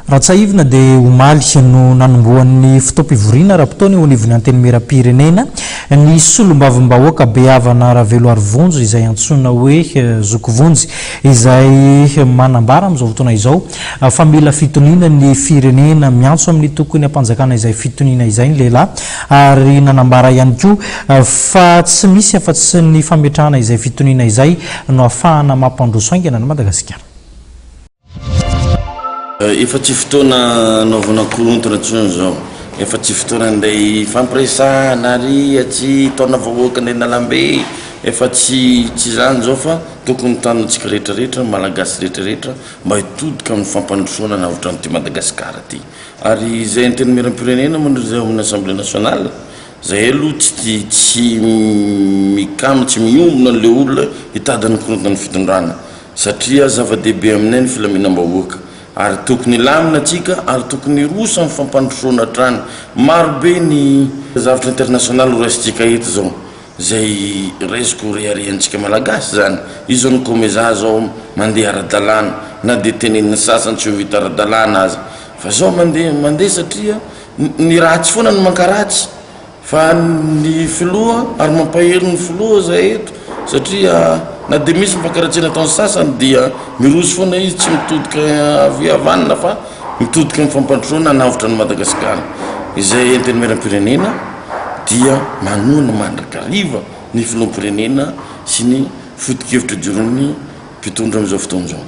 Raha tsiahivina dia omaly no nanombohan'ny fotoam-pivoriana ara-potoana eo anivon'ny Antenimierampirenena ny solombavambahoaka Behavana Raveloarivonjy izay antsoina hoe Zoky Vonjy izay manambara amin'izao fotoana izao fa mila fitoniana ny firenena. Miantso amin'ny tokony hampanjakana izay fitoniana izay ny lehilahy ary nanambara ihany koa fa tsy misy afa-tsy ny fametrahana izay fitoniana izay no ahafahana mampandroso haingana an'i Madagasikara. Efa tsy fotoana anaovana korontana intsony izao, efa tsy fotoana indray hifampiresahana ary tsy hitaona vahoaka indray an-dalambe, efa tsy tsy izany izao fa tokony tanana antsika rehetra rehetra, Malagasy rehetra rehetra mba hitodika amin'ny fampandrosoana hanavotra an'ity Madagasikara ity. Ary izay Antenimierampirenena moa izay ao amin'ny Assemblée nationale, izay aloha tsy tsy mikama, tsy miombona an'ilay olona hitady ny korontana ny fitondrana. Satria zava-dehibe aminay ny filaminam-bahoaka ary tokony hilamina tsika ary tokony hiroso amin'ny fampandrosoana hatrany. Maro be ny zavatra international ho raisintsika eto zao izay raisiko ho reharehantsika Malagasy zany. Io zao ny Comeza zao mandeha ara-dalàna na dia tenenin'ny sasany tsy ho vita ara-dalàna aza fa zao mandeha mandeha satria ny ratsy foana no mankaratsy. Fa ny filoha ary mampahery ny filoha zay eto satria na dia misy ny fankaratsiana ataon'ny sasany dia miroso foana izy tsy mitodika havia havanana fa mitodika amin'ny fampandrosoana hanavotra an'i Madagasikara. Izay Antenimierampirenena dia manohana mandrakariva ny filoham-pirenena sy ny foto-kevitra ijoroan'ny mpitondra amin'izao fotoana izao.